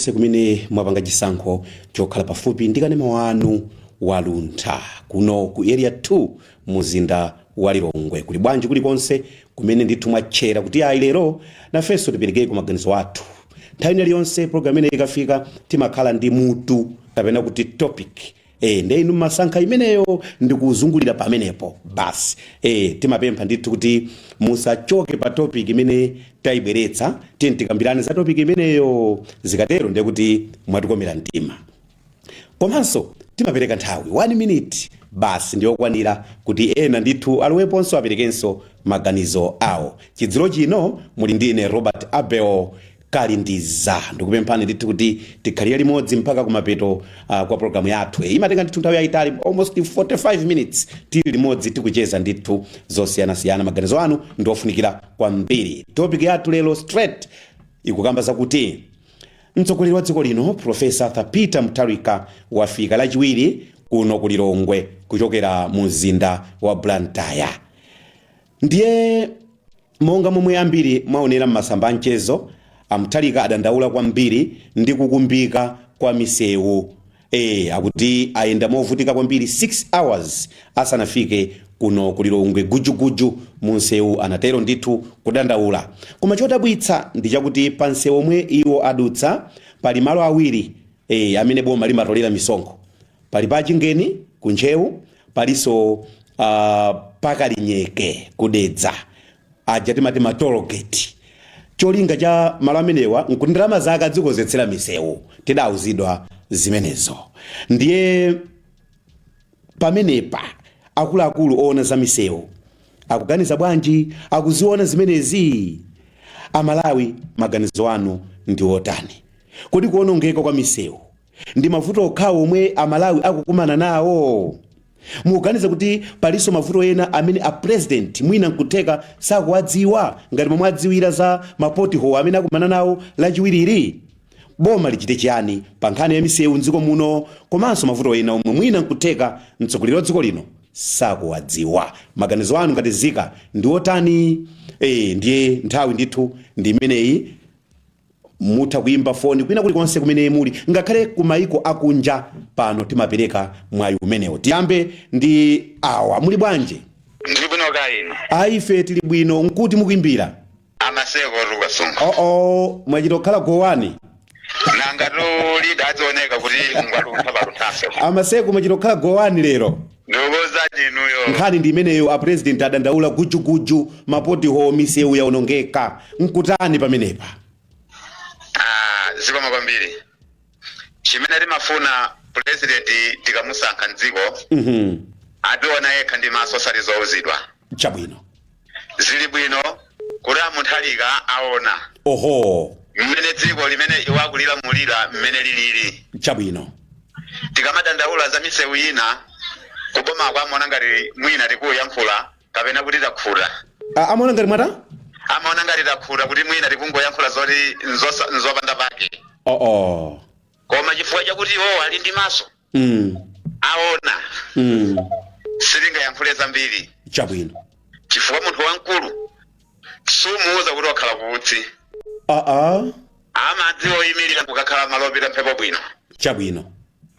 Kulikonse kumene mwapanga chisankho chokhala pafupi ndi kanema wanu waluntha kuno ku Area 2, muzinda wa Lilongwe, kuli bwanji? Kulikonse kumene ndithu mwatchera kuti ayi, lero nafenso tiperekeko maganizo athu. Nthawi iliyonse program imene ikafika, timakhala ndi mutu kapena kuti topic. Nde inu mmasankha imeneyo ndikuzungulira pamenepo basi. Timapempha ndithu kuti musachoke pa topic imene tayibweretsa. Tiye tikambirane za topic imeneyo. Zikatero ndiye kuti mwatikomera mtima. Komanso timapereka nthawi, 1 minute basi ndiyokwanira kuti ena ndithu aloweponso, aperekenso maganizo awo. Chidzulo chino muli ndi ine, Robert Abel Kalindiza. Ndikupemphani ndithu kuti tikhalire limodzi mpaka kumapeto kwa programu yathu. Imatenga ndithu nthawi yayitali, almost 45 minutes, tili limodzi tikucheza ndithu zosiyanasiyana. Maganizo anu ndiofunikira kwambiri. Topic yathu lero straight ikukamba zakuti mtsogoleri wa dziko lino, Profesa Arthur Peter Mutharika, wafika Lachiwiri kuno ku Lilongwe kuchokera mu mzinda wa Blantyre. Ndiye monga momwe ambiri mwaonera m'masamba a mchezo, aMutharika adandaula kwambiri ndi kukumbika kwa misewu. Akuti ayenda movutika kwambiri 6 hours asanafike kuno ku Lilongwe, gujuguju mu msewu, anatero ndithu kudandaula. Koma chodabwitsa ndi chakuti pa msewu omwe iwo adutsa pali malo awiri amene boma limatolera misonkho. Pali pa Chingeni ku Ntcheu, palinso pakalinyeke kudedza, aja timati ma toll gate. Cholinga cha malo amenewa nkuti ndalama zake adzikonzetsera misewu, tidauzidwa zimenezo. Ndiye pamenepa akuluakulu oona za misewu akuganiza bwanji? Akuziona zimenezi? Amalawi, maganizo anu ndi otani? Kodi kuonongeka kwa misewu ndi mavuto okhawo omwe Amalawi akukumana nawo? Mukuganiza kuti palinso mavuto ena amene a president mwina nkutheka sakuwadziwa, ngati momwe adziwira za ma pothole amene akumana nawo Lachiwiriri? Boma lichite chiyani pa nkhani ya misewu mdziko muno, komanso mavuto ena omwe mwina nkutheka mtsogoleri wa dziko lino sakuwadziwa? Maganizo anu ngati zika ndi otani? Ndiye nthawi ndithu ndi imeneyi. Mutha kuimba foni kwina kulikonse kumene muli, ngakhale ku maiko akunja. Pano timapereka mwayi umenewo. Tiyambe ndi awa. Muli bwanji? Ndili bwino, ka inu? Ayi, ife tili bwino. Nkuti mukuimbira? Amaseko tukasunga. Oo, mwachita kukhala gowani. Nanga tulida adzioneka kuti ngwaluntha palunthanso. Amaseko, mwachita kukhala gowani lero. Ndikukozaji inuyo. Nkhani ndi imeneyo. A president adandaula gujuguju, ma pothole, misewu yaonongeka. Nkutani pamenepa? Ah, zikomo kwambiri. Chimene timafuna, president tikamusankha mdziko, adziona yekha ndi maso, osati zouzidwa. Zili bwino kuti aMutharika aona mmene dziko limene iwo akulilamulira mmene lilili. Tikamadandaula za misewu ina kubomako, amaona ngati mwina tikuyankhula kapena kuti takhuta. Amaona ngati mwata? Amaona ngati takhuta, kuti mwina tikungoyankhula zoti nzopanda pake. Koma chifukwa chakuti iwowo ali ndi maso, aona. Sitingayankhule zambiri. Chifukwa munthu wamkulu sumuuza kuti wakhala kuutsi. Amadzi oyimirira kukakhala malo opita mphepo bwino.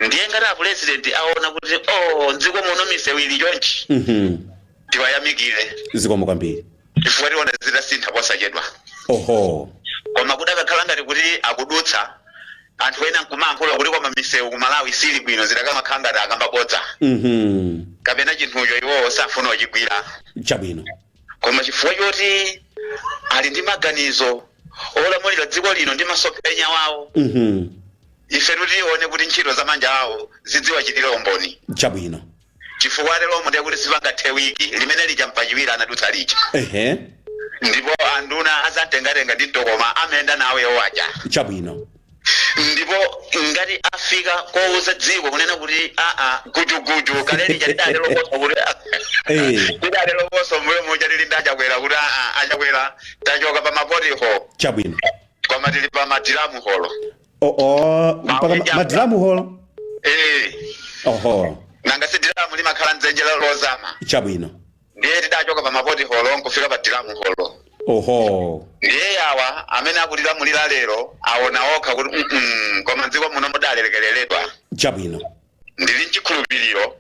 Ndiye ngati apurezidenti aona kuti, oh, mdziko muno misewu ili chonchi, tiwayamikire. Zikomo kwambiri. Chifukwa tiona zitasintha posachedwa. Koma kudakakhala ngati kuti akudutsa, anthu ena nkumayankhula kuti koma misewu ku Malawi sili bwino, zidakamakhala ngati akamba bodza kapena chinthucho iwowo safuna kuchigwira. Koma chifukwa choti ali ndi maganizo olamulira dziko lino ndi masomphenya wawo, ife tutione kuti ntchito za manja awo zidziwachitira umboni. Chifukwa leromo ndiye kuti sipangathe wiki limene lija mpachiwiri anadutsa lija, ndipo anduna azamtengatenga ndi mtokoma amayenda nawo iwo aja. Ndipo ngati afika kowuza dziko kunena kuti aa, gujuguju kale lija lidali loposa kuti lidali loposa mbuyo muja lili ndachakwera kuti aa, achakwera tachoka pa ma pothole, koma tili pa ma drum hole. Oo, mpaka ma drum hole? Eh. Nanga si drum limakhala mdzenje lozama? Ndiye tidachoka pa ma pothole nkufika pa drum hole. Oho. Ndiye awa amene akutilamulira lero aona okha kuti koma dziko muno mudalekereredwa. Chabwino. Ndili mchikhulupiriro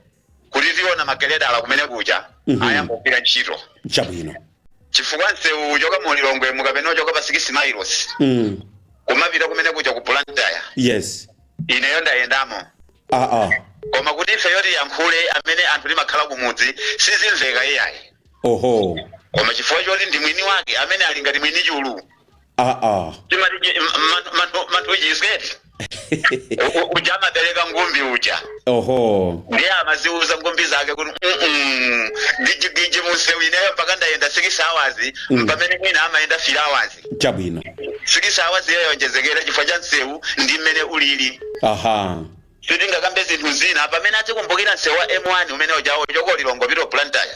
kuti tiona mageledala kumene kuja ayambogwira ntchito. Chabwino. Chifukwa msewu uchoka mu Lilongwe mukapena uchoka pa 6 miles kumapita kumene kuja ku Blantyre, ineyo ndayendamo. Koma kuti ifeyo tiyankhule amene anthu timakhala kumudzi, sizimveka iyayi. Oho. Koma chifukwa choti ndi mwini wake amene ali ngati mwini chulu, timati manthu chisketi uja amapereka ngumbi uja. Oho. Ndiye amaziuza ngumbi zake kuti gijigiji munsewu ineyo mpaka ndayenda 6 hours, pamene mwina amayenda 3 hours. Chabwino. 6 hours iyo yonjezekera chifukwa cha msewu ndi mmene ulili. Sitingakambe zinthu zina pamene atikumbukira msewu wa M1 umene ujawo choko Lilongwe pito Blantyre,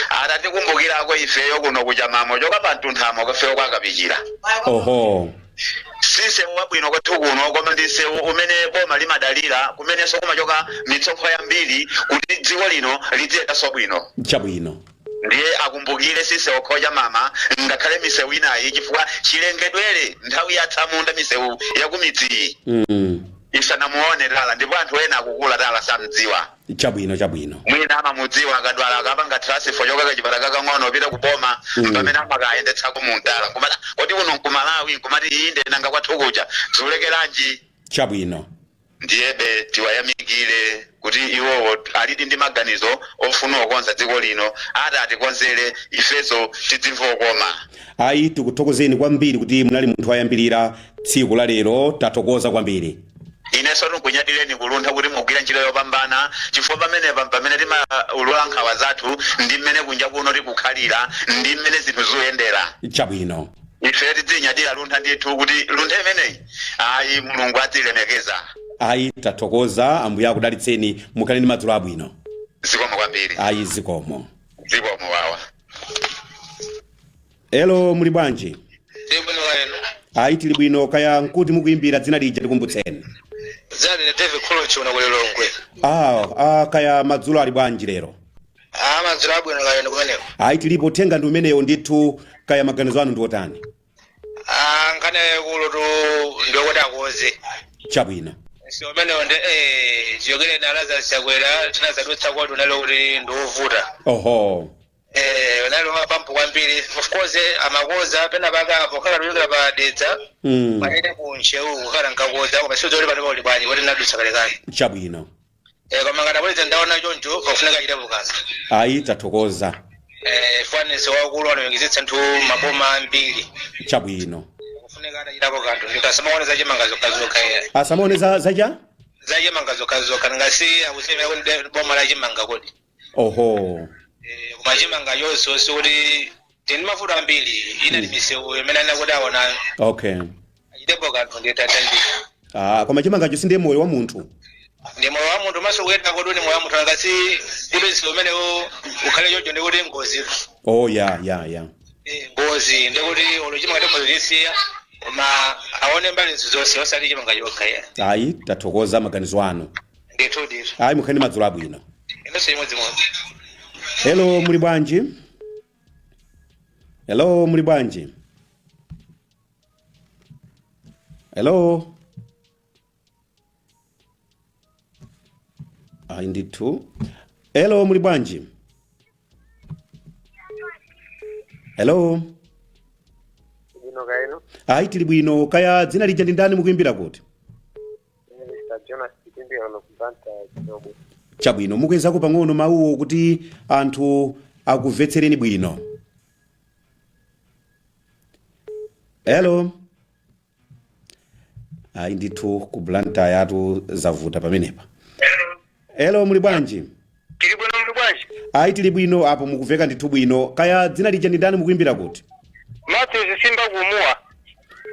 atatikumbukirako ifeyo kuno kuchamamo choka pamtunthamo kafeyo kwakapichira. Oho. Si msewu wabwino kwathu kuno, koma ndi msewu umene boma limadalira, kumenenso kumachoka mitsonkho yambiri kuti dziko lino lidziyendanso bwino. Chabwino. Ndiye akumbukire si msewu khocha mama, ngakhale misewu inayi, chifukwa chilengedwere nthawi yatsamunda misewu yakumidziyi isanamuone tala, ndipo anthu ena akukula tala samdziwa. Chabwino, chabwino. Mwina amamudziwa akadwala, akapanga transfer choka kachipata kakang'ono pita kuboma, pamene amakayendetsako muntala nkumati, "Kodi kuno nkumalawi?" Nkumati, "Inde, nanga kwathu kuja zulekeranji?" Chabwino. Ndiyebe tiwayamikire kuti iwowo alidi ndi maganizo ofuna kukonza dziko lino. Ati atikonzere ifeso tidzimva okoma. Ayi, tikuthokozeni kwambiri kuti munali munthu woyambirira tsiku la lero. Tathokoza kwambiri. Inenso tikunyadireni kuluntha kuti mugwira ntchito yopambana, chifukwa pamenepa pamene timaulula nkhawa zathu ndi mmene kunja kuno tikukhalira ndi mmene zinthu zikuyendera. Chabwino. Ife tidzinyadira Luntha ndithu, kuti Luntha imeneyi, ayi, Mulungu adzilemekeza. Ayi, tathokoza. Ambuye akudalitseni, mukhale ndi madzulo abwino. Zikomo kwambiri. Ayi, zikomo. Zikomo wawa. Hello, muli bwanji? Ndibwino kaeno. Ayi, tili bwino. Kaya nkuti mukuimbira? Dzina lija tikumbutseni. Dzina ndine David Kholochi, uno kulilongwe. Ah, kaya madzulo ali bwanji lero? Ah, madzulo abwino kaeno kumeneko. Ayi, tilipo. Uthenga ndi umenewo ndithu. Kaya maganizo anu ndi otani? Ah, nkhani yaikulu tu ndiokuti akonze Chabwino. si umenewo ndi chiyokere na Lazarus Chakwera tinazadutsa kwati unali kuti ndiwovuta. Oho. Unali mapampu kwambiri. Of course amakoza pena paka pokhala kuyokera pa Dedza panene ku Ntcheu kukhala nkakoza, koma siudzoti panopa uli bwanji kuti nadutsa kalekale. Chabwino. Koma ngati abweza ndaona choncho, pafunika achitepo kanthu. Ayi, tathokoza. Fanisi wakulu anayongezetsa nthu maboma ambiri. Chabwino. Kufunika atachitapo kanthu ndithu, asamaone zachimanga zokhazokha iya. Asamaone za zacha Zachimanga zokhazokha, ngasi akusemera kuti boma lachimanga kodi. Oho. Koma chimanga chonse sikuti tini mavuto ambiri ina ni misewu imene anakuti aona achitepo kanthu ndithu atandika. Ah, koma chimangacho sindiye moyo wa munthu. Ndi moyo wa munthu, maso kuyenda kodi ni moyo wa munthu, angasi kuti msewu umenewo ukhale choncho ndikuti ngozi. Oh, ya. Ngozi ndikuti olo chimanga tikhoza chisiya, koma aone mbali zonse, osati chimanga chokha ya. Ayi, tathokoza maganizo anu. Ndithu, ndithu. Ayi, mukhale ndi madzulo abwino. Inonso chimodzimodzi. Hello, muli bwanji? Hello, muli bwanji? Hello. Ayi ndithu. Hello, muli bwanji? Hello. Bwino kaino. Ayi, tili bwino. Kaya dzina lija ndi ndani, mukuimbira kuti? Mr Jonas, tikuimbira uno kupanta Chilobwe. Chabwino, mukwezako pang'ono mawuwo kuti anthu akumvetsereni bwino. Hello. Ayi ndithu, ku Blantyre yatu zavuta pamenepa. Hello, muli bwanji? Tili bwino, muli bwanji? Ayi, tili bwino. Apo mukuveka ndithu bwino. Kaya dzina lija ndi ndani, mukuimbira kuti? Matthews Simba, kumuwa.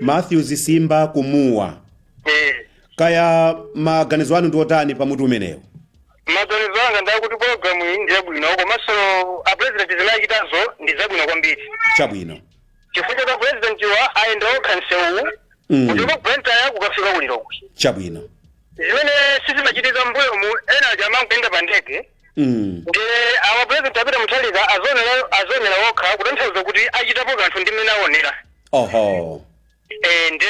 Matthews Simba, kumuwa. Eh. Kaya maganizo anu ndi otani pamutu umenewo? Maganizo anga ndakuti program iyi ndi yabwino, komanso a president zinachitazo ndi zabwino kwambiri. Chabwino. Chifukwa cha president wa ayenda okha msewu kuchoka ku Blantyre kukafika ku Lilongwe, Chabwino. zimene sizimachitika mbuyomu, ena aja amanguyenda pa ndege. Ndiye awa President a Peter Mutharika azionera wokha, kutanthauza kuti achitapo kanthu ndi mmene aonera. Nde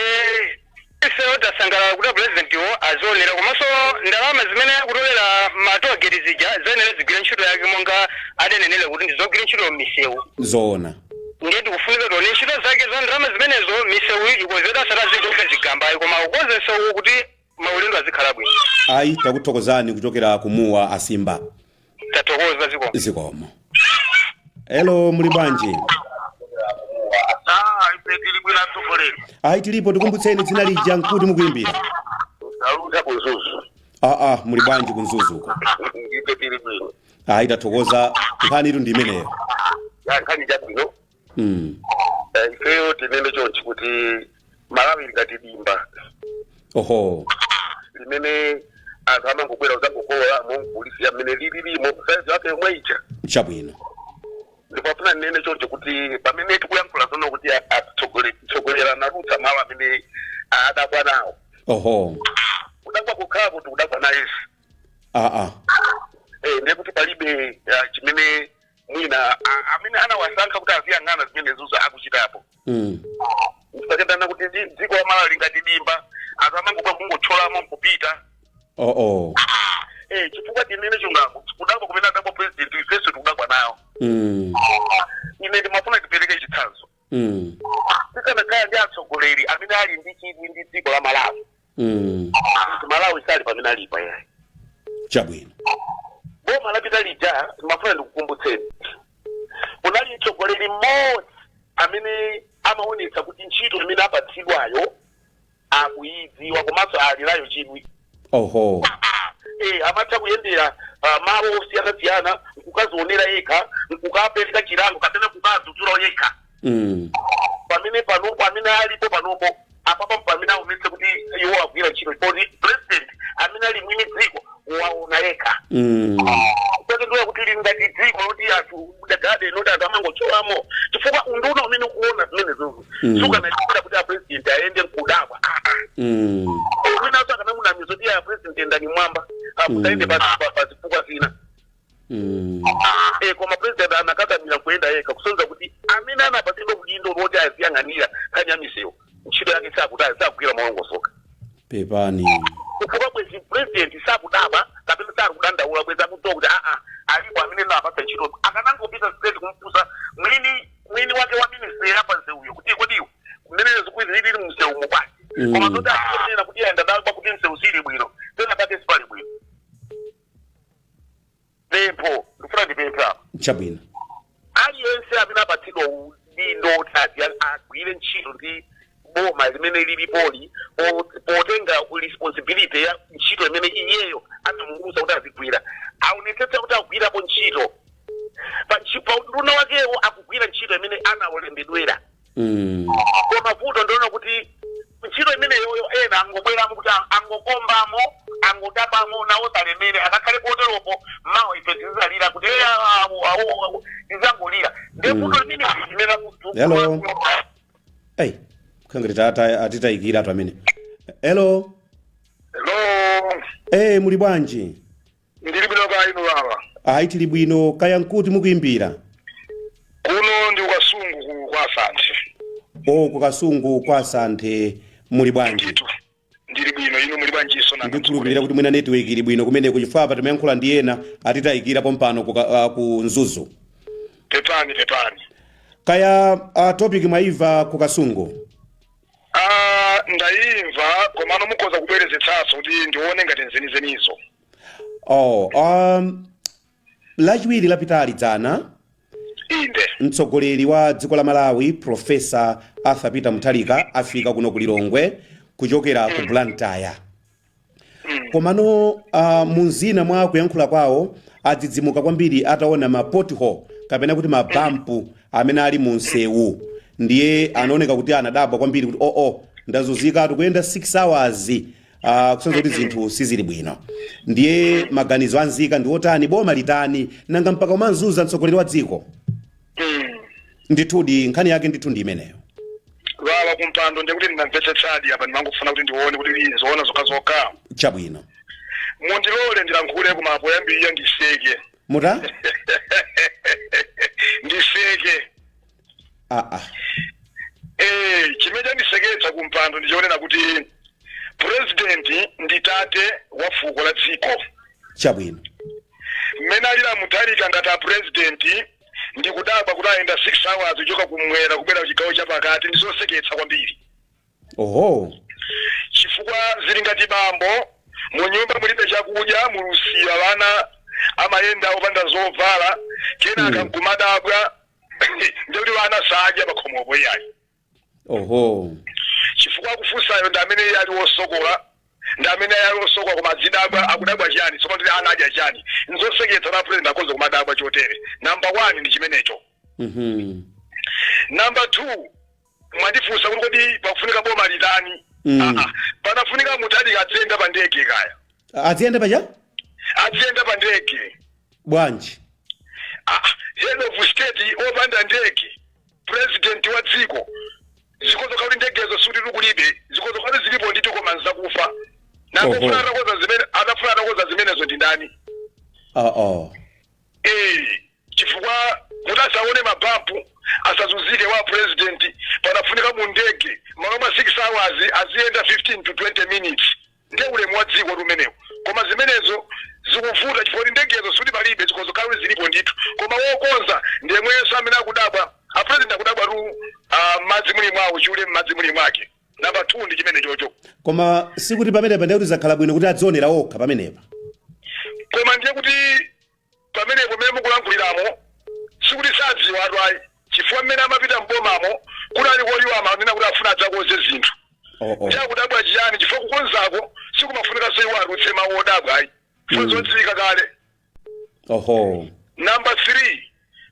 ifeyo tasangalala kuti apresidentiwo azionera, komanso ndalama zimene akutolera ma tollgate zija ziyenera zigwire ntchito yake monga adanenera kuti ndizogwira ntchito m'misewu. Ndiye tikufunika tione ntchito zake za ndalama zimenezo, misewu ikonzedwa, asati zigambayi, koma akukonza msewu kuti maulendo azikhala bwino. Ayi, takuthokozani kuchokera kumuwa asimba. Tathokoza, zikomo. Zikomo. Hello, muli bwanji? Ah, ife tili bwino, atsogoleri. Ayi, tilipo. Tikumbutseni dzina lija, nkuti mukuyimbira? Aluta ku Mzuzu. Aa, muli bwanji ku Mzuzuko? Ife tili bwino. Ayi, tathokoza. Nkhani itu ndi imeneyo. Ya, nkhani chabwino. Ifeyo tinene chonchi kuti Malawi ngati dimba limene anthu amangobwera kudzangokololamo nkulisiya mmene lililimo, saizi yake yomwe ija. Ndipo afuna ndinene choncho kuti pamene tikuyankhula zono kuti atsogoleri analutsa malo amene adakwa nawo, kudakwa kukhala kuti kudakwa nayenso. Ndiye kuti palibe chimene mwina amene anawasankha kuti aziyang'ana zimene zuzo akuchitapo. Ndisakendana kuti dziko la Malawi lingati dimba, anthu amangobwera kungothyolamo nkupita. Chifukwa tinene chungamo, kudakwa kumene adakwa president, ifenso tikudakwa nawo. Ine ndimafuna tipereke chitsanzo. Tikanakhala ndi atsogoleri amene ali ndi chidwi ndi dziko la Malawi, Malawi sali pamene alipa yayi. Boma lapita lija, ndimafuna ndikukumbutseni, kunali mtsogoleri mmodzi amene amaonetsa kuti ntchito imene apatsidwayo akuyidziwa komanso ali nayo chidwi. Amatha kuyendera malo osiyanasiyana nkukazionera yekha, nkukapereka chilango kapena kukadzudzula yekha. Pamene panopo amene alipo panopo apapa, pamene aonetse kuti iwo agwira ntchito, poti president amene ali mwini dziko waona yekha. Ndiye kuti lili ngati dziko loti anthu garden loti anthu amangothyolamo, chifukwa unduna umene ukuona zimene zozo sukanachitira kuti a president ayende nkudabwa. Winanso akanamunamiza kuti a president endani mwamba, musayende pa zifukwa zina. Koma president anakakamira kuyenda yekha, kusonyeza kuti amene anapatsidwa udindo loti aziyang'anira nkhani ya misewu, ntchito yake sakutaya, sakugwira molongosoka. Pepani. Chifukwa bwezi president sakudabwa kapena sakudandaula, bwezi akudziwa kuti aa, alipo amene napatsa ntchito, akanangopita straight kumfunsa mwini wake wa ministry yapa msewuyo kuti kodiwo mmene zikuti zilili msewu mubwanji. Koma zoti akunena kuti ayenda dakwa kuti msewu sili bwino, pena pake sipali bwino. Pempho ndifuna ndipemphe apa. Aliyense amene apatsidwa udindo kuti agwire ntchito ndi boma limene lilipoli, potenga responsibility ya ntchito imene iyeyo anamuuza kuti azigwira, aonetsetse kuti agwirapo ntchito pa unduna wakewo, akugwira ntchito imene anawalembedwera. Koma vuto ndiona kuti ntchito imeneyoyo ena angobweramo kuti angokombamo, angotapamo, nawo salemere, akakhale poteropo. Mawa ife tizizalira kuti "Eh, awo, awo," tizangolira. Ndiye vuto limene limene Hello. Ei, khangati tata atitayikira atu amene. Hello. Hello. Muli bwanji? Ndili bwino, ka inu baba? Ayi, tili bwino. Kaya nkuti mukuyimbira? Kuno ndi kuKasungu kwa Asante. O, kuKasungu kwa Asante, muli bwanji? Ndithu. Ndili bwino, inu muli bwanjiso nanga? Ndikhulupirira kuti mwina network ili bwino kumeneko, chifukwa apa timayankhula ndi ena atitayikira pompano ku Mzuzu. Pepani, pepani. Kaya topic mwaimva ku Kasungu? Ah, ndayimva, komano mukhoza kubwerezetsanso kuti ndione ngati nzenizenizo. Oh, Lachiwiri lapitali, dzana, mtsogoleri wa dziko la Malawi, Professor Arthur Peter Mutharika, afika kuno ku Lilongwe kuchokera ku Blantyre. Komano munzina mwa kuyankhula kwawo, adzidzimuka kwambiri ataona ma pothole kapena kuti mabampu amene ali mu msewu. Ndiye anaoneka kuti anadabwa kwambiri kuti oo, ndazunzika, tikuyenda 6 hours, kusonyeza kuti zinthu sizili bwino. Ndiye maganizo anzika ndi otani? Boma litani? Nanga mpaka umanzuza mtsogoleri wa dziko? Ndithudi, nkhani yake ndithu ndi imeneyo. Lwala kumpando, ndiye kuti ndinamvetsetsadi apa. Ndimangofuna kuti ndione kuti zoona zokhazokha. Mundilole ndilankhule, koma poyambirira ndiseke. Muta? Ndiseke. Aa. Chimene chandiseketsa kumpando ndichonena kuti president ndi tate wa fuko la dziko. Mmene alira Mutharika ngati a president, ndikudabwa kuti ayenda 6 hours kuchoka kumwera kubwera kuchigawo chapakati, ndizoseketsa kwambiri. Chifukwa zili ngati bambo mu nyumba mulibe chakudya, mulusiya vana amayenda opanda zovala, kenaka nkumadabwa ndikuti vana sadya pakhomopo iyayi. Chifukwa akufunsayo ndi amene iye ali wosokola, ndi amene ali wosokola, koma azidabwa akudabwa chani? Tsopano ndi ana adya chani? Nzoseketsa na president akhoza kumadabwa chotere. Number 1 ndi chimenecho. Number 2, mwandifunsa kuti kodi pakufunika boma litani? Ah, panafunika Mutharika adziyenda pa ndege kaya. Adziyenda pacha? Adziyenda pa ndege. Bwanji? Ah, head of state opanda ndege, president wa dziko, zikozo kuti ndegezo suti kulibe, zikozo kuti zilipo ndithu koma nzakufa. Nangofuna atakoza zimene atafuna, atakoza zimenezo ndi ndani? Chifukwa kuti asaone mabampu, asazunzike wa president, panafunika mu ndege malo mwa 6 hours aziyenda 15 to 20 minutes. Ndiye ulemu wa dziko umenewo. Koma zimenezo zikuvuta chifukwa kuti ndegezo suti palibe, zikozo kale zilipo ndithu, koma wokonza ndiyemwenso amene akudabwa. A president akudabwa tu madzi muli mwawo, chule m'madzi muli mwake. Number 2 ndi chimene chocho. Koma sikuti pamenepa ndiye kuti zakhala bwino kuti adzionera okha pamenepa? Koma ndiye kuti pamenepo mmene mukulankhuliramo sikuti sadziwa atu ayi, chifukwa mmene amapita mbomamo kuti ali koliwa amanena kuti afuna adzakonze zinthu. Ndiye akudabwa chiyani? Chifukwa kukonzako sikumafunikanso iwo atulutse mawu odabwa ayi, chifukwa zodziwika kale. Number 3,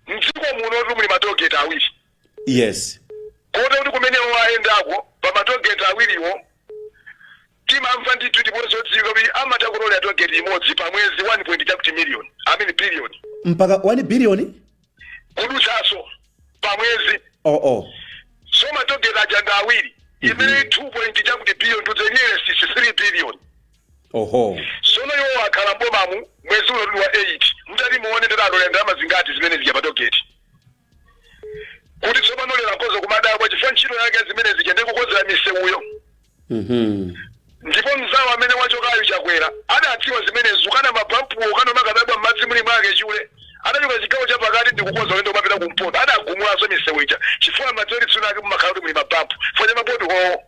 mdziko muno tu muli matoll gate awiri. Kota kuti kumene ayendako pa matoll gate awiriwo, timamva ndithu ndipo zodziwika kuti amatha kutolera toll gate imodzi pa mwezi 1 point chakuti million, I mean billion. Mpaka 1 billion? Kudutsanso pa mwezi. So matoll gate aja ndi awiri, imene 2 point chakuti billion to the nearest is 3 billion. Sono iwo akhala mbomamu mwezi uno tuli wa 8, mutati muone ndadalolera ndalama zingati zimene zija pa toll gate, kuti tsopano lero akhoza kumadabwa chifukwa ntchito yake zimene zija ndi kukonzera misewuyo. Ndipo mzawo amene wachokayo Chakwera adadziwa zimenezo, kana mabampuwo kana makadabwa m'madzi muli mwake chule, adachoka chigawo chapakati ndikukonza ulendo kumapita kumpoto, adagumulanso misewu ija chifukwa madzi oti ake mumakhala kuti muli mabampu chifukwa cha maboti howo.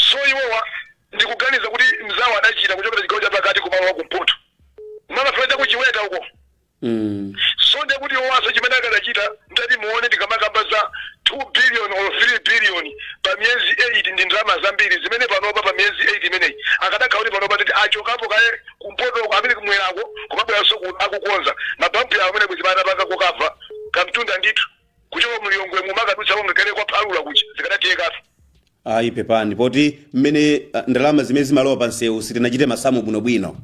So iwowa ndikuganiza kuti mzawo adachita kuchokera chigawo chapakati kumalowa kumpoto, kumamafuna chakuchiweta uko. So ndiye kuti iwowanso chimene akadachita, mtati muone, ndikamakamba za 2 billion or 3 billion pa miyezi 8, ndi ndalama zambiri zimene panopa pa miyezi 8 imeneyi akadakhala kuti panopa titi achokapo kaye kumpotoko amene kumwerako kumabweranso akukonza mabampu yawo amene bwezi patapanga kokava kamtunda ndithu kuchoka muliyongwe mumakadutsa ngakhale kwa Phalula kucha, zikadathekatu. Ayi, pepani, poti mmene ndalama zimene zimalowa pa nsewu sitinachite masamu bwinobwino.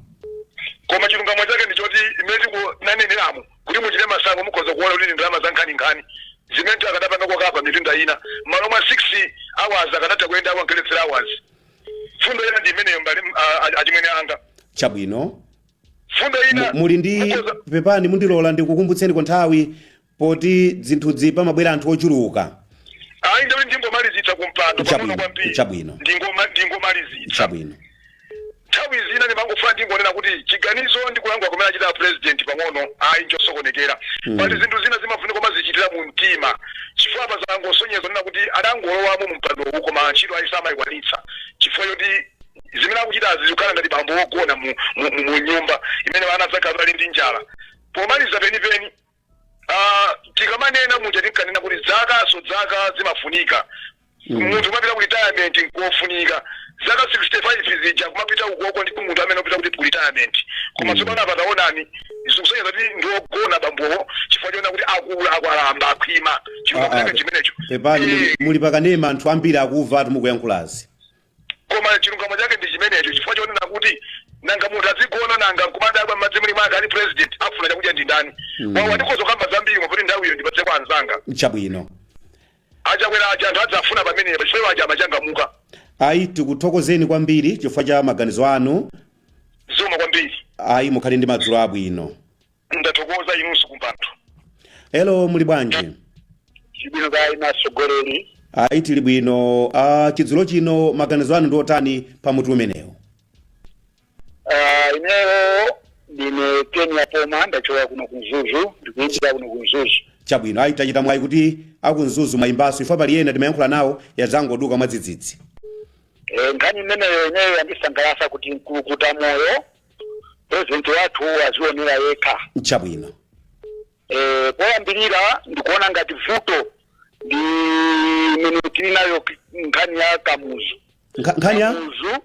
Koma chilungamo chake ndichoti imene tikunaneneramo kuti muchite masamu, mukhoza kuona kuti ndi ndalama za nkhaninkhani zimene akadapanga kokava mitunda ina, malo mwa 6 hours akadatha kuyenda ngakhale 3 hours. Fundo ina ndi imeneyo, mbali achimwene anga. Fundo ina Muli ndi pepani, mundilola ndikukumbutseni kwa nthawi, poti zinthuzi pamabwera anthu ochuluka. Ayi, ndikuti ndingomalizitsa kumpando pang'ono kwambiri. Ndingomalizitsa. Nthawi zina ndimangofuna ndingonena kuti chiganizo ndikulankhula kumene achita president pang'ono ayi nchosokonekera. Pali zinthu zina zimafunika kumazichitira mu mtima, chifukwa pa zangosonyeza nena kuti adangolowamo mu mpando koma ntchito ayi samayikwanitsa, chifukwa choti zimene akuchitazi zikukhala ngati bambo wogona mu nyumba imene ana adzakhala ali ndi njala. Pomaliza penipeni, tikamanena muja tinkanena kuti zakaso zaka zimafunika. Munthu kumapita ku retirement nkofunika zaka 65 zija kumapita ukoko, ndi munthu amene upita kuti ku retirement. Koma tsopano apa taonani, zikusonyeza kuti ndiogona bambowo chifukwa choona kuti akula, akwalamba, akhwima. Chilungamo chake chimenecho. Pepani, muli pakanema, anthu ambiri akumva ati mukuyankhulazi. Koma chilungamo chake ndi chimenecho, chifukwa chonena kuti nanga munthu azigona, nanga nkumadabwa m'madzi muli mwake ali president, afuna chakudya ndi ndani? Wawa ndikhoza kukamba zambiri mwakuti nthawiyo ndipatse kwa anzanga. Achakwera aja anthu adzafuna pamenepa chifukwa aja amachangamuka. Ayi, tikuthokozeni kwambiri chifukwa cha maganizo anu. Zikomo kwambiri. Ayi, mukhale ndi madzulo abwino. Ndathokoza, inunso kumpando. Hello, muli bwanji? Chibwino, kaya atsogoleri? Ayi, tili bwino. Chidzulo chino maganizo anu ndi otani pa mutu umenewu? Ineyo ndine Kenya Poma, ndachoka kuno ku Mzuzu, ndikuyimbira kuno ku Mzuzu. Chabwino. Ayi, tachita mwayi kuti aku Mzuzu mwayimbaso ife, pali ena timayankhula nawo yazangoduka mwadzidzidzi. Nkhani imeneyo ineyo yandisangalatsa kuti mkulukuta moyo president wathu azionera yekha. Poyambirira ndikuona ngati vuto ndi imene tili nayo, nkhani ya Kamuzu. Nkhani ya Kamuzu,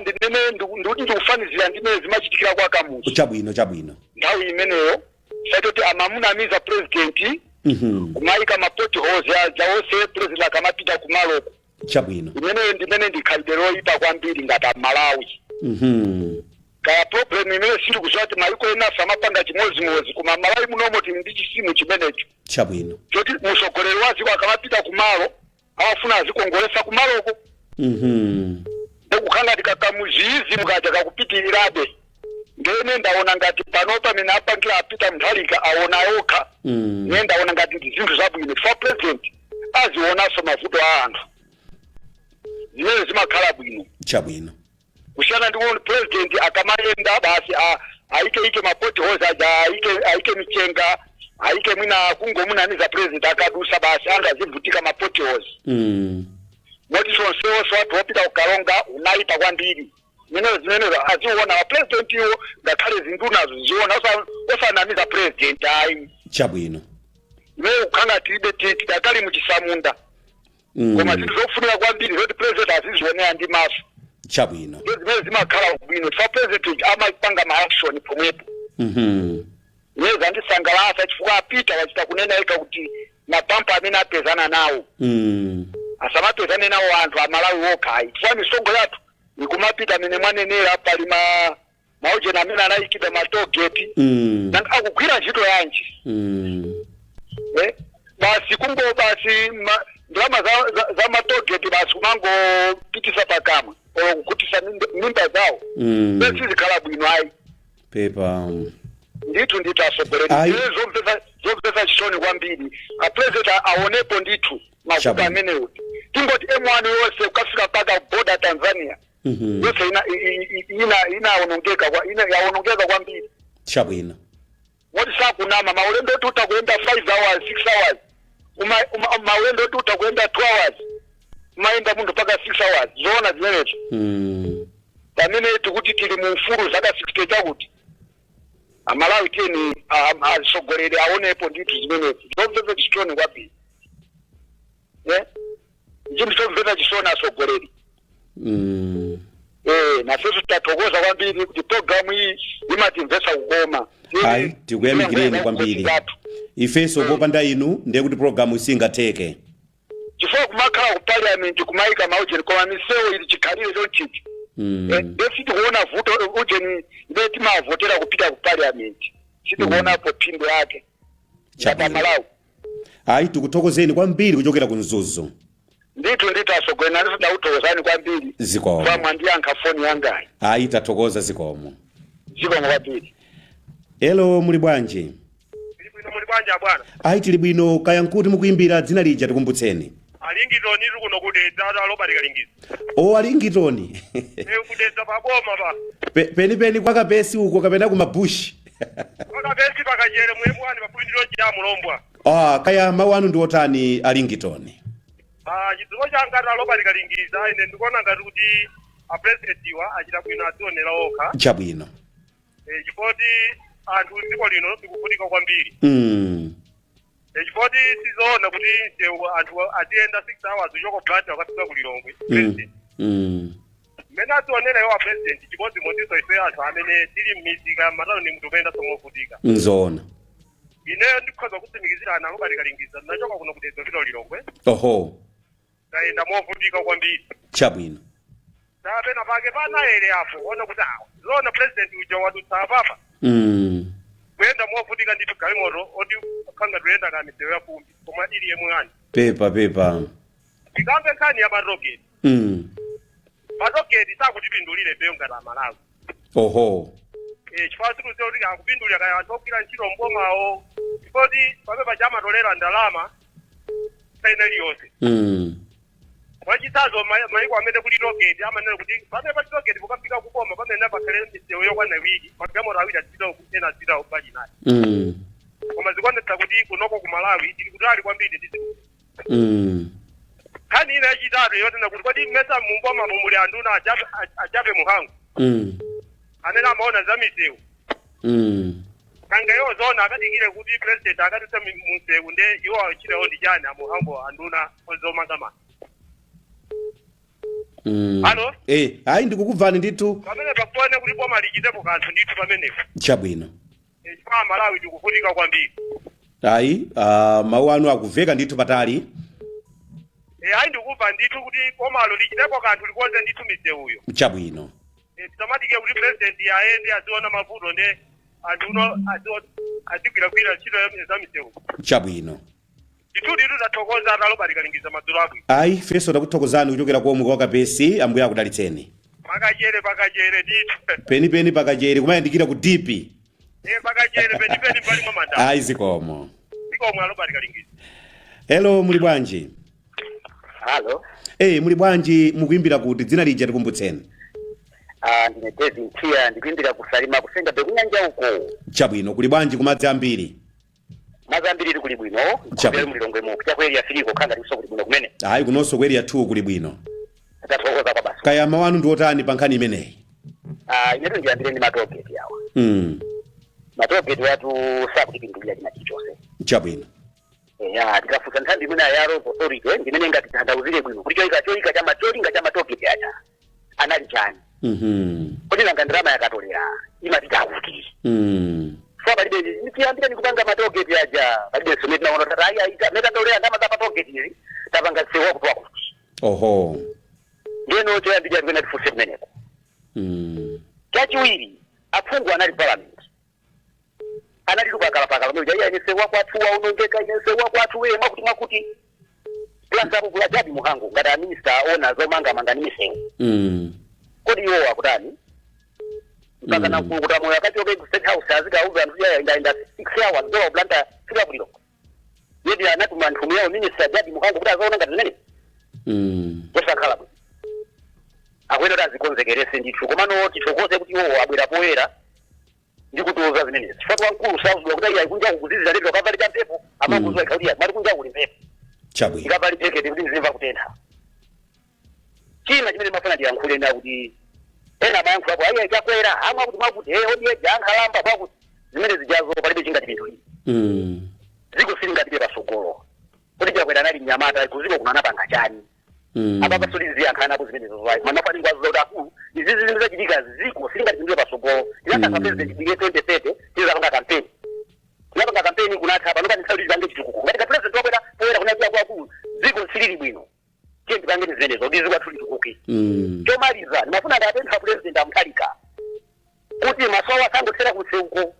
ndimene ndikuti ndikufanizira ndimene zimachitikira kwa Kamuzu. Chabwino, chabwino. Nthawi imeneyo saitoti amamunamiza president, kumayika ma potholes aja onse president akamapita kumaloko. Imeneyo ndimene ndikhalidwe loyipa kwambiri ngati Amalawi. Kaya problem imene sindikuziwa kuti maiko ena samapanga chimozimozi, koma Malawi munomo tili ndi chisimu chimenecho choti mtsogoleri wa dziko akamapita kumalo amafuna azikongolesa kumaloko. Ndikukhala ngati kakamuziizi mukaja kakupitirirabe. Ndene ndaona ngati pano pamene apangira apita Mutharika aona okha. Ne ndaona ngati ndi zinthu zabwino chifukwa president azionanso mavuto a anthu, zimene zimakhala bwino. Kusiyana ndi kuti president akamayenda basi ayike ma potholes aja, ayike michenga, ayike mwina kungomunamiza president akadusa basi, anthu azivutika ma potholes. Moti sonsewonso anthu opita kukalonga unayipa kwambiri. Zimenezo zimenezo aziona wa president iwo, ngakhale zindunazo ziona, osanamiza president ayi. Imene kukhanga tilibe, tidakali muchisamunda. Koma zinthu zofunika kwambiri zoti president azizionera ndi maso. Ndizo zimene zimakhala bwino chifukwa president amapanga ma action pomwepo. Imene zandisangalatsa chifukwa apita wachita kunena yekha kuti mapampa amene apezana nawo asamapezane nawo anthu Amalawi okha ayi, chifukwa misonkho yathu ikumapita. Amene mwanenera pali ma maujeni amene anayikidwa ma tollgate. Nanga akugwira ntchito yanji? Basi kungo basi ndalama za ma tollgate basi kumangopitisa pakamwa olo kukutisa mimba zawo. Sizikhala bwino ayi. Pepa. Ndithu ndithu atsogoleri. Ayi. Zomvetsa chisoni kwambiri. A president aonepo ndithu mavuto amenewo. Tingoti M1 yonse kukafika mpaka border Tanzania yonse ina inaonongeka yaonongeka kwambiri. Moti sakunama, maulendo oti utha kuyenda 5 hours, 6 hours, maulendo oti utha kuyenda 2 hours umayenda munthu mpaka 6 hours. Zoona zimenezo? Pamene tikuti tili mu ufulu zaka 60 chakuti, Amalawi tiyeni atsogoleri aonepo ndithu zimenezi. Zomvetsa chisoni kwambiri, chinthu chomvetsa chisoni atsogoleri. Nafenso tathokoza kwambiri kuti programu iyi imatimvetsa kukoma. Ayi, tikuyamikireni kwambiri. Ifenso popanda inu ndiye kuti programu isingatheke. Chifukwa kumakhala ku parliament kumayika maujeni, koma misewu ili chikhalire chonchichi. Nde sitikuona vuto ujeni, nde timavotera kupita ku parliament, sitikuonapo phindu yake ngati Amalawi. Ayi, tikuthokozeni kwambiri kuchokera ku Mzuzu. Ndithu ndithu atsogoleri, nanso ndakuthokozani kwambiri. Zikomo. Kwa mwandiyankha foni yangayi. Ayi, tathokoza, zikomo. Zikomo kwambiri. Hello, muli bwanji? Tili bwino, muli bwanji bwana? Ayi, tili bwino. Kaya nkuti mukuyimbira, dzina lija tikumbutseni. Alingitoni tili kuno kudedza, Robert Kalingiza. O, Alingitoni. Kudedza paboma pa. Penipeni kwakapesi uko kapena kumabushi? Kwakapesi, pakachere mwemwani pafupi ndi lodge ya Mulombwa. Kaya mawu anu ndi otani, Alingitoni? Ah, chidzulo changa ta Robert Kalingiza, ine ndikuona ngati kuti apresidentiwa achita bwino adzionera okha. Chifukwa anthu dziko lino tikuvutika kwambiri. Chifukwa sizoona kuti msewu anthu aziyenda 6 hours kuchoka Blantyre ukafika ku Lilongwe. President mmene adzionera iwo apresident, chimodzimodzinso ife anthu amene tili m'midzi matawuni mutumenda somovutika. Ineyo ndikhoza kutsimikizirana, Robert Kalingiza, ndinachoka kuno kudedza kupita Lilongwe. Tayenda movutika kwambiri. Tapena pake panaere apo ona kuti awa zoona president uja wadutsa apapa. Kuyenda movutika ndithu, galimoto oti khanga tuyenda ka misewu ya fumbi, koma ili yemwe Pepa, pepa. Tikambe nkhani ya ma tollgate. Ma tollgate sakutipindulire peyo ngati Amalawi. Chifukwa sikuziwa kuti akupindulira kaya anthu ogwira ntchito mbomawo, chifukwa kuti pamene paja amatolera ndalama ina iliyonse. Mwachitsanzo, maiko amene kuli tollgate amanena kuti pamene pali tollgate pokafika kuboma pamene pakhale misewu yokwana iwiri, magalimoto awiri azipita uku, ena azipita mbali inayi. Koma zikuonetsa kuti kunoko ku Malawi tili kutali kwambiri ndi zinthu. Nkhani ina yachitatu yotena kuti kodi mmesa mumbomamo muli anduna a Jappie Mhango amene amaona za misewu? Kanga iwo zona akadikire kuti president akadutsa munsewu, nde iwo achitewo ndi chani a Mhango, anduna ozomangamanga? Alo? Ayi, ndikukubvani ndithu. Pamene pakuone kuti boma lichitepo kanthu ndithu pamenepo. Chabwino. Chifukwa Malawi tikuvutika kwambiri. Ayi, mawu anu akuveka ndithu patali. Ayi, ndikumva ndithu kuti bomalo lichitepo kanthu, likonze ndithu misewuyo. Chabwino. Tisamadikire kuti president ayende aziona mavuto, nde anthu uno azigwiragwira ntchito za misewu. Chabwino. Ndithu ndithu, tathokoza atalobali kalingiza, madzulo abwino. Ayi, ifenso takuthokozani kuchokera komwe kwa Kapesi, Ambuye akudalitseni. Pakachere, pakachere ndithu. Penipeni pakachere, kumayandikira ku dipi. Pakachere penipeni, mbali mwa manda. Ayi, zikomo. Zikomo, alobali kalingiza. Hello, muli bwanji? Halo. Muli bwanji? Mukuimbira kuti? Dzina lija tikumbutseni. Ah, ndine David Tia, ndikuimbira kusalima kusenga bekunyanja uko. Chabwino, kuli bwanji kumadzi ambiri? Madzi ambiri kuli bwino. Chabwino. Mulilongwe mu kucha area 3 kokhanga ndikuso kuli bwino kumene. Ayi, kunonso ku area 2 kuli bwino. Tathokoza kwa basi. Kaya mawu anu ndi otani pa nkhani imeneyi? Ah, inetu ndiyambire ndi ma tollgate awa. Ma tollgate watu sakutipindulira china chilichonse. Ya, tikafunsa nthambi imene ya Roads Authority ndimene ngati tanthauzire bwino kuti choyika chama cholinga cha ma tollgate aja anali chani. Kuti nanga ndalama yakatolera imapita kuti? So palibe tiyambire nikupanga ma tollgate aja, palibe somwe tinaona tata ayi ayi, metatolera ndalama za pa tollgate izi tapanga msewu wakuti wakuti. Ndiyeno choyambirira tikuyena tifunse kumeneko. Chachiwiri, aphungu anali parliament, anali tupakalapakala pamene iya, ine msewu wakwathu waonongeka, ine msewu wakwathu we mwakuti mwakuti, plus apo kula Jappie Mhango ngati a minister ona zomangamanga ndi misewu. Kodi iwo akutani mpaka na kulukuta moyo akachoke ku State House azikauza anthu iya indaenda 6 hours dola Blantyre fika kulilongwe, yeti anatuma nthumwi yawo Minister Jappie Mhango kuti azaona ngati zimene zosakhala bwino. Akuyena kuti azikonzekerese ndithu, komano tithokoze kuti iwowo abwera poyera ndi kutiuza zimenezi, chifukwa wamkulu sauzidwa kuti iya, kunja kukuzizira, lero kavali cha mphepo amakuzwa ikha kuti iya, mati kunja kuli mphepo, ikavali jeketi kuti ndizimva kutentha. China chimene mafuna ndiyankhule na kuti ena amayankhulapo ayiya chakwera amwa kuti mwakuti he odiyeja ankhalamba mwakuti zimene zijazo palibe chingatipindulire. Dziko silingapite pasogolo. Kuti Chakwera anali mnyamata, kuziko kuno anapanga chani? Apa pasoli ziyankhanapo zimenezo zwayi manafani ngwazuza kuti akulu izizi zinthu zachitika, ziko silingatipindulire pasogolo. Tinasankha president bwile 2030, tizapanga kampeni, tinapanga kampeni kunatha, pano pani nthawi tipange chitukuko. Ngati ka president wabwera poyera kunati akuluakulu, dziko silili bwino, tiye tipange zimenezo kuti dziko athu litukuke. Chomaliza, ndimafuna ndapempha President a Mutharika kuti masowa asangothera kunseuko.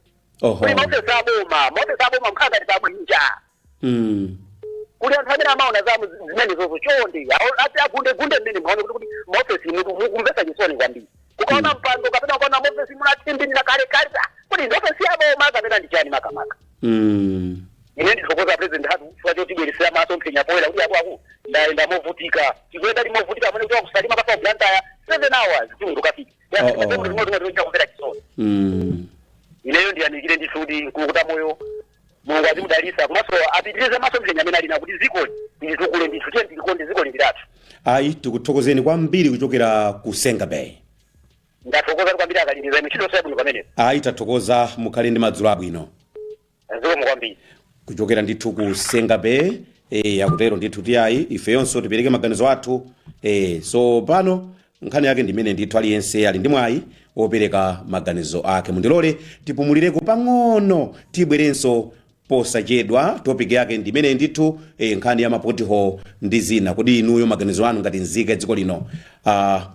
Kuli maofesi aboma, maofesi aboma mkhala ngati pabwinja. Kuli anthu amene amaona za zimenezozo, chonde ati agundegunde mmene maone kuti maofesi mutu mukumvetsa chisoni kwambiri. Ukaona mpando kapena ukaona maofesi munathimbirira kale kale, kuti ndi ofesi yaboma kapena ndi chani makamaka? Ine ndithokoza President athu chifukwa chotibweresera maso mphenya poyera kuti akuluakulu, ndayenda movutika, tikuyenda movutika amene kuti wakusalima pasa Blantyre 7 hours kuti munthu ukafike kumvera chisoni. Ineyo ndiyamikire ndithu kuti Mkulukuta moyo, Mulungu azimudalisa, komanso apitirize maso mphenya amene ali na kuti dzikoli lilitukule ndithu. Tiye tilikonde dziko lili lathu. Ayi, tikuthokozeni kwambiri kuchokera ku Senga Bay. Ndathokoza kwambiri akalindiza inu, ntchito yabwino pamenepo. Ayi, tathokoza, mukhale ndi madzulo abwino. Zikomo kwambiri. Kuchokera ndithu ku Senga Bay, akutero ndithu tiyayi ifeyonso tipereke maganizo athu. So pano nkhani yake ndimene ndithu aliyense ali ndi mwayi wopereka maganizo ake. Mundilole tipumulireko pang'ono, tibwerenso posachedwa. Topic yake ndimene ndithu, nkhani ya ma pothole ndi zina. Kodi inuyo maganizo anu ngati nzika ya dziko lino,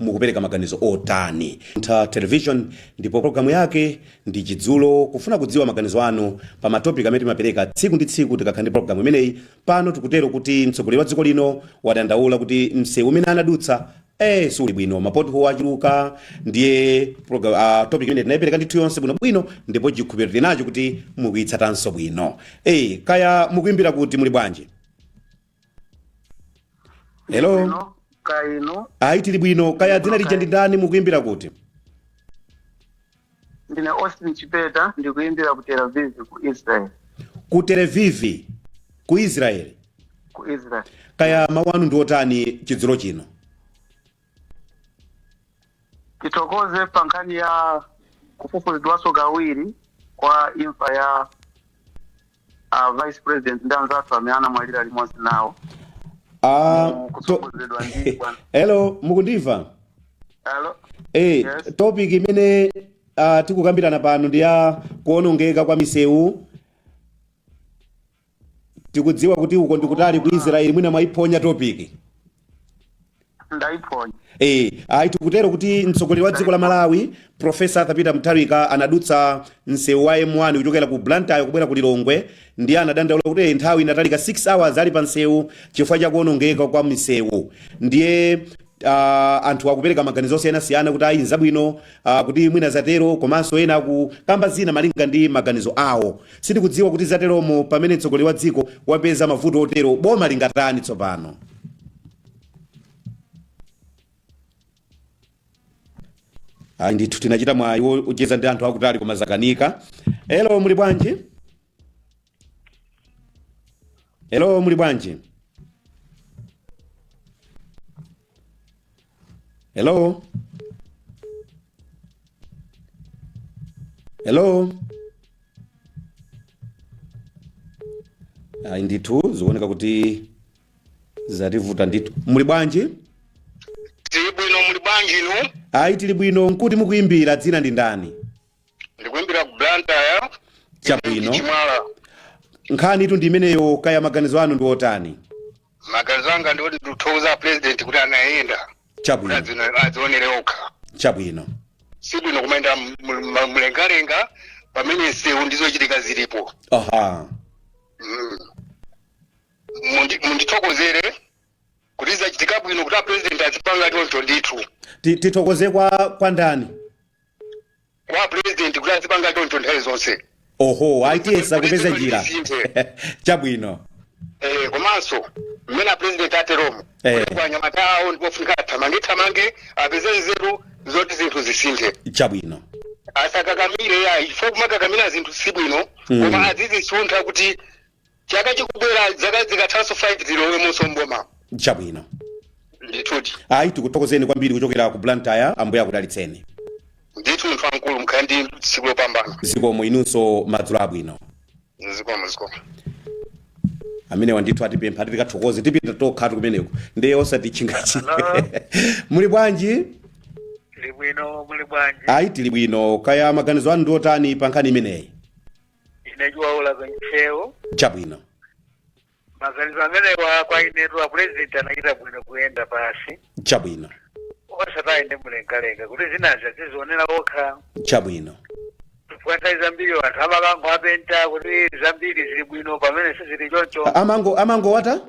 mukupereka maganizo otani? Luntha Television, ndipo programu yake ndi Chidzulo, kufuna kudziwa maganizo anu pa ma topic amene timapereka tsiku ndi tsiku tikakhala ndi programu imeneyi. Pano tikutero kuti mtsogoleri wa dziko lino wadandaula kuti msewu umene anadutsa Suli bwino, mapothole achuluka. Ndiye topic imene tinayipereka ndithu yonse bwinobwino, ndipo chikhulupiriro tinacho kuti mukuyitsatanso bwino. Kaya mukuimbira kuti, muli bwanji? Hello? Bwino, kainu? Ayi, tili bwino. Kaya dzina lija ndi ndani, mukuimbira kuti? Ndine Austin Chipeta, ndikuimbira ku Tel Aviv ku Israel. Ku Tel Aviv ku Israel? Ku Israel. Kaya mawu anu ndi otani chidzulo chino? Tithokoze pa nkhani ya kufufuzidwanso kawiri kwa imfa ya vice president ndi anzathu amene anamwalira limodzi nawo. Kutsogozedwa ndi bwana. Hello, mukundimva? Hello? Yes. Topic imene tikukambirana pano ndi ya kuonongeka kwa misewu. Tikudziwa kuti uko ndikutali ku Israeli, mwina mwayiphonya topic. Ndayiphonya. Ayi, tikutero kuti mtsogoleri wa dziko la Malawi, Professor Arthur Peter Mutharika, anadutsa msewu wa M1 kuchokera ku Blantyre kubwera ku Lilongwe, ndiye anadandaula kuti nthawi inatalika 6 hours ali pa msewu chifukwa cha kuonongeka kwa misewu. Ndiye anthu akupereka maganizo osiyanasiyana kuti ayi, nzabwino kuti mwina zatero, komanso ena akukamba zina malinga ndi maganizo awo. Sitikudziwa kuti zateromo, pamene mtsogoleri wa dziko wapeza mavuto otero, boma lingatani tsopano? Ayi ndithu, tinachita mwayi wocheza ndi anthu akutali koma zakanika. Hello, muli bwanji? Hello, muli bwanji? Hello, hello. Ayi ndithu, zikuoneka kuti zativuta ndithu. Muli bwanji? Tili bwino, muli bwanji inu? Ayi, tili bwino. Nkuti mukuimbira, dzina ndi ndani? Ndikuimbira ku Blantyre. Chabwino. Chimwala. Nkhani tu ndi imeneyo. Kaya maganizo anu ndi otani? Maganizo anga ndi kuti ndikuthokoza president kuti anayenda kuti adzionere okha. Sibwino kumayenda mlengalenga pamene nsewu ndizochitika zilipo. Mundithokozere kuti zachitika bwino kuti a president azipanga choncho ndithu. Tithokoze kwa ndani? Kwa president, kuti azipanga choncho nthawi zonse. Oho, aitiyesa kupeza njira. Tisinthe. Chabwino. Komanso mmene a president ateromo, kuti kwa anyamata awo ndipofunika athamange thamange, apeze nzeru zoti zinthu zisinthe. Asakakamire yayi, chifukwa kumakakamira zinthu sibwino, koma azizisuntha kuti chaka chikubwera, zaka zikathanso 5, zilowemonso mboma. Ndithuti. Ayi, tikuthokozeni kwambiri kuchokera ku Blantyre, Ambuye akudalitseni. Ndithu, munthu wamkulu, mukhale ndi tsiku lopambana. Zikomo, inunso madzulo abwino. Zikomo, zikomo. Amenewa ndithu atipempha ati tikathokoze, tipita tokhatu kumeneko, ndiye osati chingachi. Muli bwanji? Tili bwino, muli bwanji? Ayi, tili bwino. Kaya maganizo anu ndi otani pa nkhani imeneyi? Ine Chiwaula Kwenchewo. Maganizo amenewa, kwa inetu a president anachita bwino kuyenda pasi, osati ayende mlengalenga, kuti zinazi azizionera okha. Chifukwa nthawi zambiri anthu amakango apenta kuti zambiri zili bwino pamene sizili choncho. Amango wata?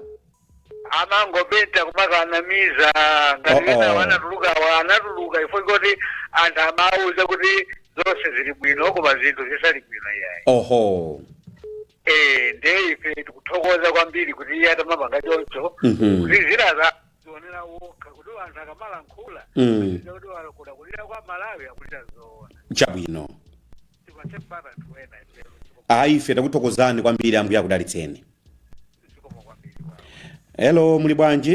Amangopenta kumakanamiza ngati ena anatulukawa, anatuluka ifo kuti anthu amauza kuti zonse zili bwino, koma zinthu zisali bwino iyayi. Ndiye ife tikuthokoza kwambiri kuti iye atamapanga choncho, kuti zinaza zionera wokha, kuti anthu akamalankhula kuti wakuda kulira kwa Malawi akulira zoona. Tipatse mpata anthu ena ifero. Ayi, ife takuthokozani kwambiri, Ambuye akudalitseni. Zikomo kwambiri. Hello, muli bwanji?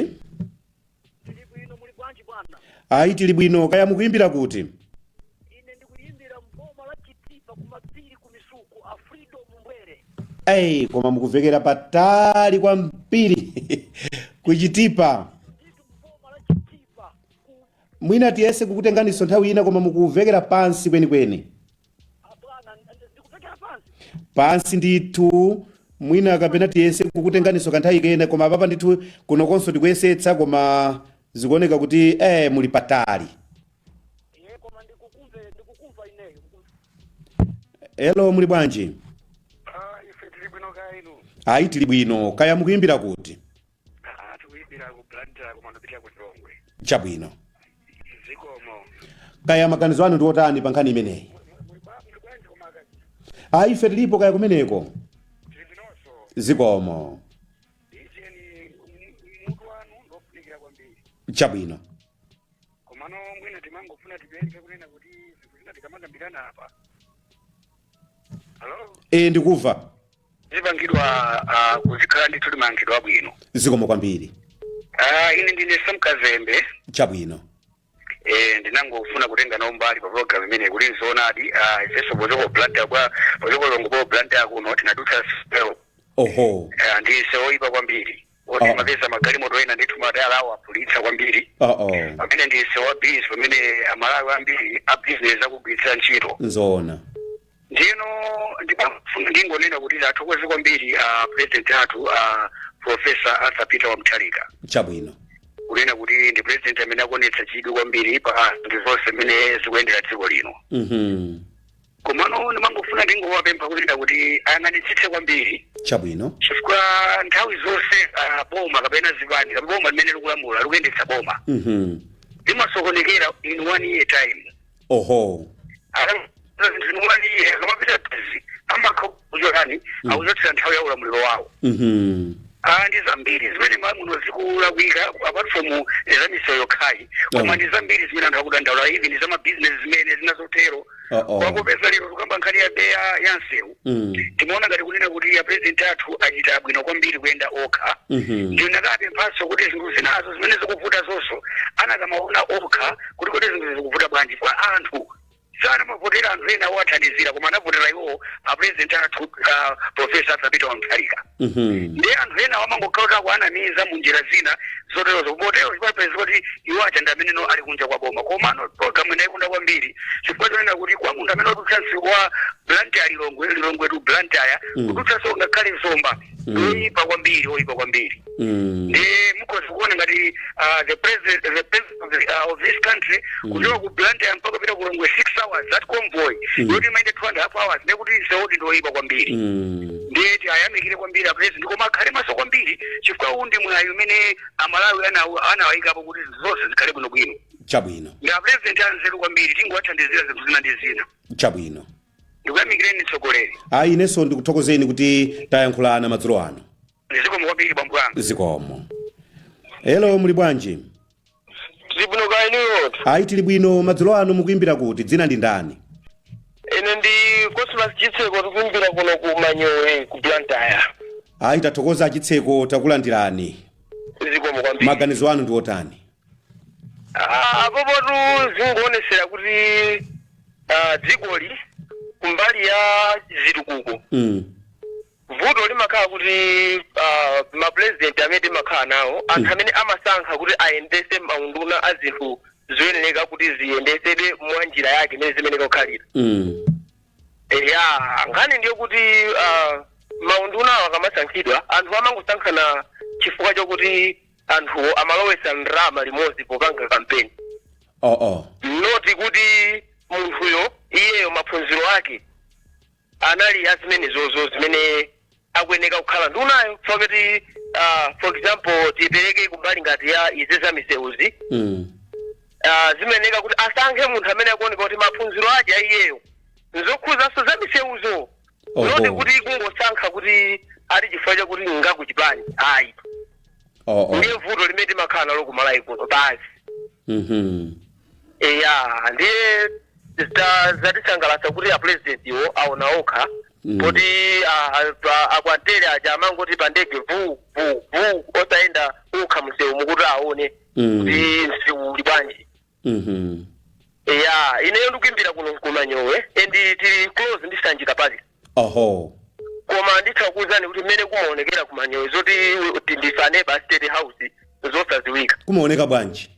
Tili bwino, muli bwanji bwana? Ayi, tili bwino. Kaya mukuimbira kuti? Ine ndikuyimbira mboma la Chitipa, kumapiri, kumisuku, a Freedom Mbwere. Ayi, koma mukuvekera patali kwambiri kuchitipa. Ndithu, mboma la Chitipa ku Mwina tiyese kukutenganiso nthawi ina, koma mukuvekera pansi kwenikweni. Abwana, ndikuvekera pansi? Pansi ndithu. Mwina kapena tiyese kukutenganiso kanthawi kena, koma papa ndithu kunokonso tikuyesetsa, koma zikuoneka kuti muli patali. Ye, koma ndikukumve, ndikukumva ineyo. Hello, muli bwanji? Ah, ife tili bwino, kaya inu? Ayi, tili bwino. Kaya mukuimbira kuti? Ah, tikuyimbira ku Blantyre, koma ndipita ku Lilongwe. Zikomo. Kaya maganizo anu ndi otani pa nkhani imeneyi? Ayi, ife tilipo, kaya kumeneko? Zikomo. Mutu wanu ndofunikira kwambiri. Chabwino. Komano mwina timangofuna tipemphe kunena kuti zinthu zina tikamakambirana apa, halo? E, ndikuva. Zipangidwa kuzikhala ndithu limayankhidwa abwino. Zikomo kwambiri. Ine ndine Samkazembe. Chabwino. Ndinangofuna kutenga nawo mbali pa program imene kuti nzoonadi, ifenso pochoka Blantyre kwa pochoka Lilongwe po Blantyre kuno tinadutsa msewu. Ndi msewu oyipa kwambiri oti mapeza magalimoto ena ndithu matayala awo aphulitsa kwambiri. Pamene ndi msewu wa business, pamene Amalawi ambiri a business akugwiritsira ntchito. Nzoona. Ndiyeno ndimafuna ndingonena kuti athokoze kwambiri a president athu, a Professor Arthur Peter wa Mutharika. Kunena kuti ndi president amene akuonetsa chidwi kwambiri pa zinthu zonse zimene zikuyendera dziko lino. Komano ndimangofuna ndingowapempha kunena kuti ayang'anitsitse kwambiri. Chifukwa nthawi zonse boma kapena zipani kapena boma limene likulamula, likuyendetsa boma, limasokonekera in one year time. Zinthu in one year akamapita pezi amakhakuchotani, akuchotsera nthawi ya ulamuliro wawo. Ndi zambiri zimene muno zikulakwika apart from za misewu yokhayi, koma ndi zambiri zimene anthu akudandaula, even za mabizinesi zimene zinazotero. Kwakupeza lero tukamba nkhani ya beya ya msewu, timaona ngati kunena kuti ya president athu achita bwino kwambiri kuyenda okha. Ndinakapemphanso kuti zinthu zinazo zimene zikuvuta zonso anakamaona okha kuti kodi zinthu zikuvuta bwanji, kwa anthu sanamavotera anthu ena owathandizira, koma anavotera iwowo a president athu, Professor Arthur Peter wa Mutharika. Ndiye anthu ena wamangokhala kuti akuanamiza mu njira zina zoterozo, potero chipapezi kuti iwo aja ndi ameneno ali kunja kwa boma. Komano program inayikunda kwambiri chifukwa chonena kuti kwa munthu amene wadutsa msewu wa Blantyre Lilongwe, Lilongwe to Blantyre, kudutsanso ngakhale Zomba, oyipa kwambiri, oyipa kwambiri. Ndi mukhoza kuona ngati the president of this country kuchoka ku Blantyre mpaka kupita ku Lilongwe 6 hours, that convoy yoti imayenda 2.5 hours, ndekuti msewudi ndi oyipa kwambiri. Ndiye tiyayamikire kwambiri a president, koma akhale maso kwambiri chifukwa uwu ndi mwayi umene Amalawi anawayikapo kuti zonse zikhale bwinobwino. Ndi a president anzeru kwambiri, tingowathandizira zinthu zina ndi zina. Ndikuyamikireni, mtsogoleri. Ayi, inenso ndikuthokozeni kuti tayankhulana madzulo ano. Zikomo kwambiri, bambo anga. Zikomo. Hello, muli bwanji? Tili bwino, kaya inuyo? Ayi, tili bwino. Madzulo ano mukuimbira kuti? Dzina ndi ndani? Ine ndi Cosmas Chitseko, tikuimbira kuno ku Manyowe, ku Blantyre. Ayi, tathokoza Chitseko, takulandirani. Zikomo kwambiri. Maganizo anu ndi otani? Ah, apopotu zingoonetsera kuti dzikoli kumbali ya zitukuko, vuto limakhala kuti mapresident amene timakhala nawo, anthu amene amasankha kuti ayendese maunduna a zinthu zoyenera kuti ziyendesedwe mwa njira yake imene zimene kukhalira. Ya, nkhani ndiyo kuti maunduna akamasankhidwa, anthu amangosankhana chifukwa chokuti anthu amalowesa ndalama limodzi popanga kampeni, not kuti munthuyo iyeyo maphunziro ake anali azimenezozo zimene akuyeneka kukhala ndunayo. Fakati for example, tipereke kumbali ngati ya izi za misewuzi, zimeneka kuti asankhe munthu amene akuoneka kuti maphunziro ake aiyeyo nzokhuzanso za misewuzo, not kuti kungosankha kuti ati chifukwa chakuti ngakuchipani, ayi. Ndiye vuto limene timakhala nalo kumalawi kuno basi. Eya, ndiye zatisangalatsa kuti a president iwo aona okha, poti akwantere aja amangoti pa ndege vu vu vu, osayenda okha msewu mukuti aone kuti msewu uli bwanji. Eya, ineyo ndikuimbira kuno kumanyowe and tili close ndi Sanjika Palace. Koma nditha kuwuzani kuti mmene kumaonekera kumanyowe, zoti ndifane pa State House zosaziwika. Kumaoneka bwanji?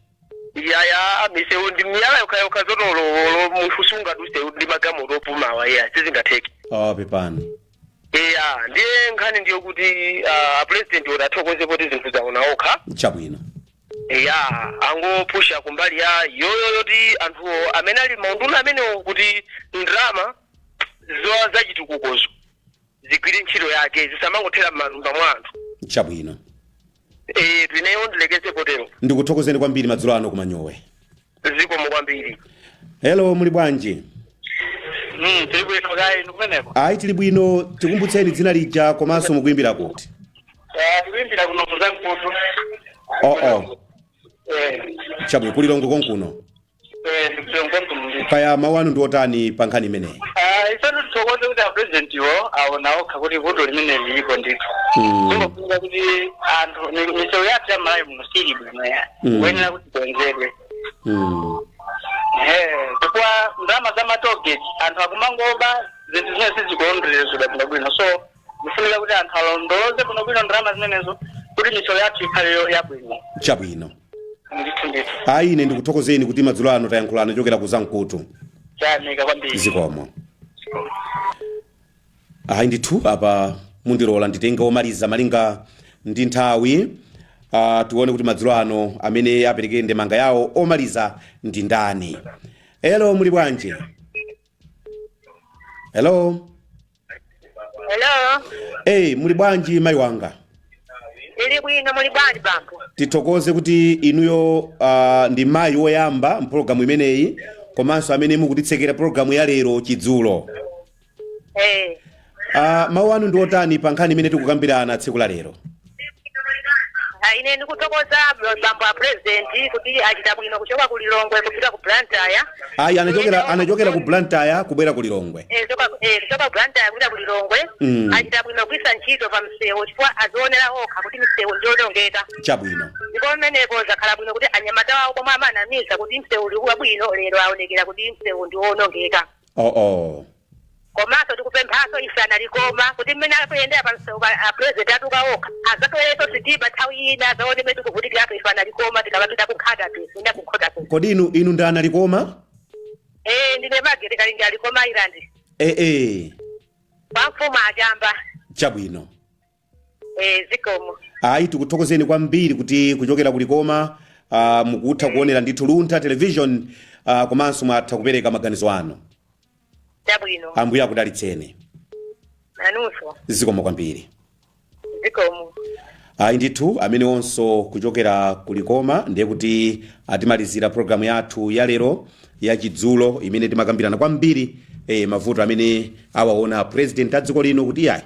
Yaya, misewu ndi miyala yokhayokha, zotololo, munthu sungaduse ndi magalimoto opumawa, iya, sizingatheke. Oh, pepani. Eya, ndiye nkhani ndiyo kuti president oti athokoze poti zinthu zaona okha. Eya, angopusha kumbali ya yoyo yoti anthuwo amene ali maunduna amenewo kuti ndalama zowa zachitukukozo zigwire ntchito yake, zisamangothera m'matumba mwa anthu. Ineyo ndilekeze potero. Ndikuthokozeni kwambiri madzulo ano kumanyowe. Zikomo kwambiri. Hello, muli bwanji? Tili bwino, kaya inu kumeneko? Ayi, tili bwino. Tikumbutseni dzina lija komanso mukuimbira kuti? Tikuimbira kuno kuZamkutu. Oh. Chabwino, ku Lilongwe konkuno? Eh, ndikuLilongwe konkuno. Kaya mawu anu ndi otani pa nkhani imeneyi? Ife tithokoze kuti apresidentiwo aona okha kuti vuto limene liliko ndithu. Kungofunika kuti anthu misewu yathu ya Malawi muno sili bwino ya. Kuyenera kuti ikonzedwe. Chifukwa ndalama za ma tollgate anthu akumangoba, zinthu zimene sizikulondolezedwa bwinobwino, so zifunika kuti anthu alondoloze bwinobwino ndalama zimenezo kuti misewu yathu ikhale yabwino. Chabwino. Ndithu ndithu. Ayi, ine ndikuthokozeni kuti madzulo ano tayankhulana chokera ku Zamkutu. Tayamika kwambiri. Zikomo. Ayi ndithu, apa mundilola nditenge omaliza malinga ndi nthawi. Tione kuti madzulo ano amene apereke ndemanga yawo omaliza ndi ndani. Hello, muli bwanji? Hello. Hello. Hey, muli bwanji mayi wanga? Ili bwino, muli bwanji bambo? Tithokoze kuti inuyo ndi mayi woyamba mpulogalamu imeneyi komanso amene mukutitsekera pulogalamu ya lero chidzulo. Mawu anu ndi otani pa nkhani imene tikukambirana tsiku la lero? Ine ndikuthokoza bambo a president kuti achita bwino kuchoka ku Lilongwe kupita ku Blantyre. Ayi, anachokera ku Blantyre kubwera ku Lilongwe. Kuchoka ku Blantyre kupita ku Lilongwe. Achita bwino kugwiritsa ntchito pa msewu chifukwa azionera okha kuti misewu ndiyolongeka. Ndipo pamenepo zakhala bwino kuti anyamata wawo pomwe amanamiza kuti msewu uli wabwino, lero aonekera kuti msewu ndi wonongeka. Oh. Komanso tikupemphaso ife analikoma kuti mmene akuyendera pa msewu a president atuka okha, azakwereso sitima nthawi ina, azaone mmene tikuvutikirapo ife analikoma tikamapita ku Nkhata Bay ina ku Nkhata Bay. Kodi inu ndi analikoma? Eh, ndine Magere Kalinga, Likoma Island. Kwa mfumu Achamba. Chabwino. Eh, zikomo. Ayi, tikuthokozeni kwambiri kuti kuchokera kulikoma mukutha kuonera ndithu Luntha Television, komanso mwatha kupereka maganizo anu. Chabwino. Ambuye akudalitseni. Nanunso. Zikomo kwambiri. Zikomo. Ayi ndithu, amene onso kuchokera kulikoma, ndiye kuti atimalizira programu yathu ya lero ya chidzulo imene timakambirana kwambiri mavuto amene awaona president a dziko lino kuti yayi,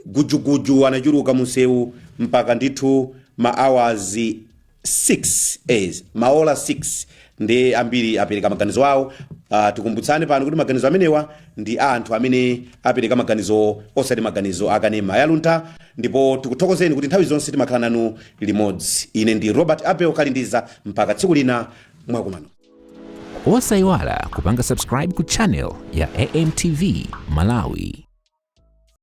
gujuguju anachuluka munsewu mpaka ndithu ma hours 6, maola 6. Ndi ambiri apereka maganizo awo. Tikumbutsane pano kuti maganizo amenewa ndi anthu amene apereka maganizo, osati maganizo akanema yaluntha. Ndipo tikuthokozeni kuti nthawi zonse timakhala nanu limodzi. Ine ndi Robert Abel Kalindiza, mpaka tsiku lina, mwakumano. Osayiwala kupanga subscribe ku channel ya AMTV Malawi.